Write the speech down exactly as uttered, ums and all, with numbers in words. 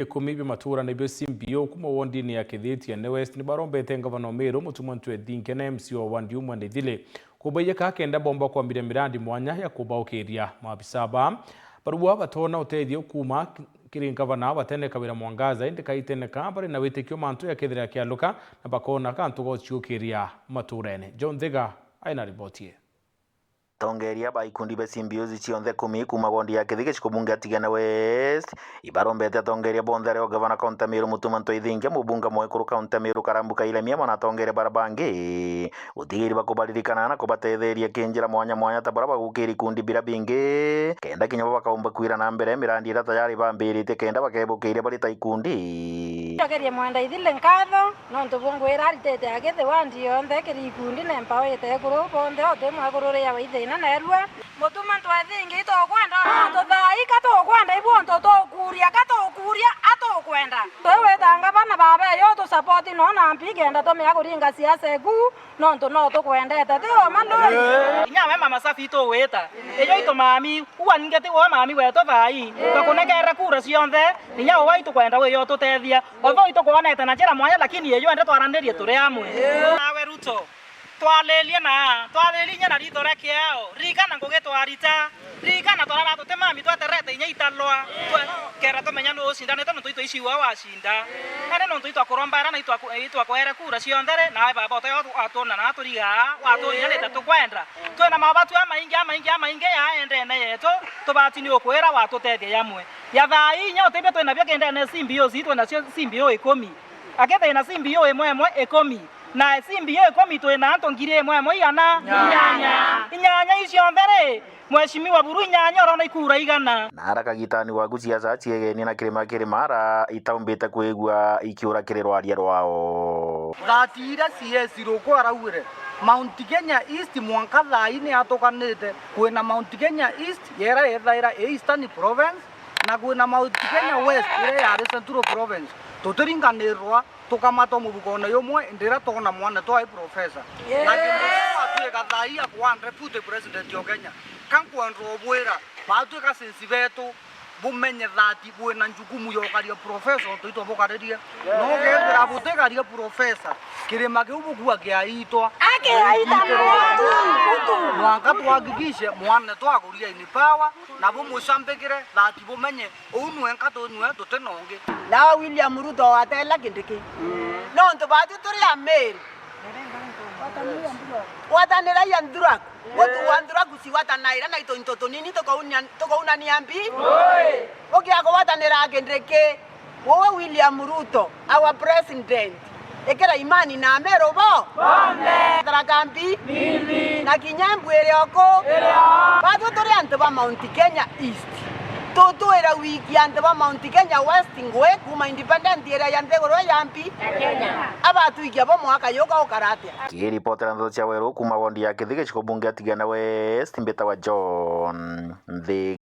ikumi bia matura nibio C B O kuma wondini ya Kithiti Ene West ni barombete ngavana o Meru Mutuma Ntwethinge na M C A wa wandi umwe Ndithili kubaiyika kenda bomba kwambiria mirandi mwanya ya kubaukiria. Maabisa ba barua batona utethio kuma kiri ngavana batene Kawira Mwangaza, indi kaiteneka bari na witikio mantu yakethira kialuka na bakona kantu gociukiria maturene. John Thiga aina riboti ii. Atongeria ba ikundi bia C B Os cionthe kumi kuma wondi ya Kithigich kubunge ya Tigania West ibarombete atongeria bonthe ario gavana kaunti ya Meru Mutuma Ntwethinge, mubunge mwekuru kaunti ya Meru Karambu Kairemi amwe na atongeria bara bangi gutigiri bakubaririkana na kubatetheria kinjira mwanya mwanya ta bara bagukira ikundi bira bingi kenda kinya bo bakaumba kwira na mbere mirandi iria tayari bambiritie kenda bakebukiria bari ta ikundi. Ncokerie Mwenda Ithili nkatho nontu bungwira aritite agithirwa ndi yonthe kiri ikundi na empawite ekuru bonthe uti mwekuru ria wa ithina nerua. Mutuma Ntwethinge itukwenda nontu thaa ii ka tukwenda ibu untu tukuria ka tukuria atukwenda. Twi witanga bana baba eyo tusapoti no na mpi kenda tumia kuringa siasa eku nontu no tukwendete ti oma nduri. Inya we mama Safi itugwita iyo itu mami. Ua ninge ti gwe mami wetu thaa ii, twakunengere kura cionthe, inya uwe itukwenda wije ututethia. Although itukwonete na njira mwanya, lakini iyo ende twaranirie turi amwe. Nawe Ruto, twaririe na, twaririe inya na ritho ria kiao. Ririkana ngugi twarita. Ririkana twarara tuti mami tweterete inya italwa. Twe-, kenda tumenya nu ucindanite nontu itwaicigua wacinda. Nandi nontu itwakurombaira na itwaku-, itwakwere kura cionthe ri, nawe baba uti watwona na aturigaa, waturiganite tukwenda. Twina mabatu amaingi, amaingi, amaingi ya endene yetu, tubati ni ukwira watutethia yamwe. Ya thaa ii inya utibio twinabio kindene C B O ii twinacio C B O ikumi. Akethira ina C B O imwe imwe ikumi. Na C B O ikumi twina antu ngiri imwe imwe igana? Inyanya. Inyanya icio nthe ri, Mheshimiwa buru inyanya urona ikura igana? Na ara kagitani waku ciaca ciegenie na kirima kirima ara itaumbite kwigua ikiura kiri rwaria rwao. Thati iria C S Ruku araugire, Mount Kenya East mwanka thaa ii ni atukanite. Kwina Mount Kenya East, yera yethaira i Eastern Province, na kwina Mount Kenya West, iria yari Central Province. Tutiringanirwa, tukamatwa mubukone yumwe, indi iria twona mwana twai professor. Na kindu kiu atuika thaa ii akuwa deputy president o Kenya. Ka nkwenda ubwira, batwika sensi betu, bumenye thati bwina njukumu ya ukaria profesa untu itwe bukaririe. No ukethira butigaria profesa, kirima kiu bukua kiaitwa. Akiaita mwanka tuhakikishe mwana twakuria in power, na bumucambikire thati bumenye uu nwenka tunwe tuti na ungi. Nawe William Ruto watela Kindiki. Nontu batu turi Ameru. Gwatanirai Anthuraku. Gutuwa Anthuraku cigwatanaira na ito into tunini tukaunia-, tukaunania mbi. Ugia kugwatanira Kindiki. Wowe William Ruto, our president. Ikira imani na Ameru bo. Bonthe. Tharaka Mbi. Mimi. Na kinya Embu iri oku. Iri o. Batwi turi antu ba Mount Kenya East. Tutwira wiki antu ba Mount Kenya West ngui kuma independent iria ya nthiguru ya mbi. Abatwikia bo mwaka yuka ukara atia? Kiripotera ndeto cia Weru kuma wondi ya Kithigich kubunge ya Tigania West, mbitawa John Nthi.